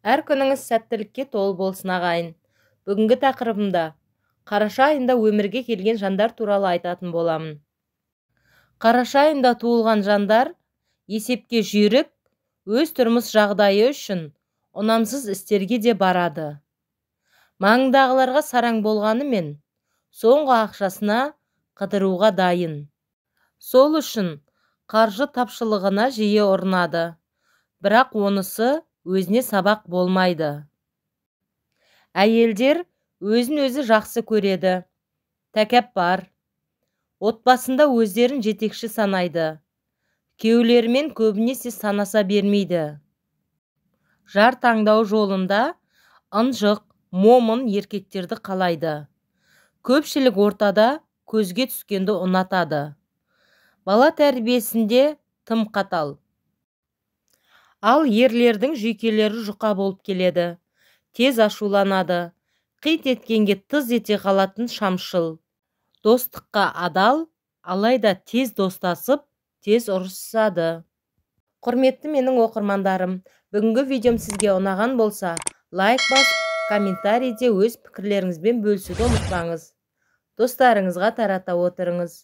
Әр күніңіз сәттілікке толы болсын, ағайын. Бүгінгі тақырыбымда қараша айында өмірге келген жандар туралы айтатын боламын. Қараша айында туылған жандар есепке жүйрік, өз тұрмыс жағдайы үшін ұнамсыз істерге де барады. Маңындағыларға сараң болғанымен, соңғы ақшасына қыдыруға дайын. Сол үшін қаржы тапшылығына жиі ұрынады. Бірақ онысы өзіне сабақ болмайды. Әйелдер өзін-өзі жақсы көреді, тәкаппар. Отбасында өздерін жетекші санайды. Күйеулерімен көбінесе санаса бермейді. Жар таңдау жолында ынжық, момын еркектерді қалайды. Көпшілік ортада көзге түскенді ұнатады. Бала тәрбиесінде тым қатал. Ал ерлердің жүйкелері жұқа болып келеді. Тез ашуланады. Қит еткенге тыз ете қалатын шамшыл. Достыққа адал, алайда тез достасып, тез ұрысады. Құрметті менің оқырмандарым, бүгінгі видеом сізге ұнаған болса, лайк басып, комментарийде өз пікірлеріңізбен бөлісуді ұмытпаңыз. Достарыңызға тарата отырыңыз.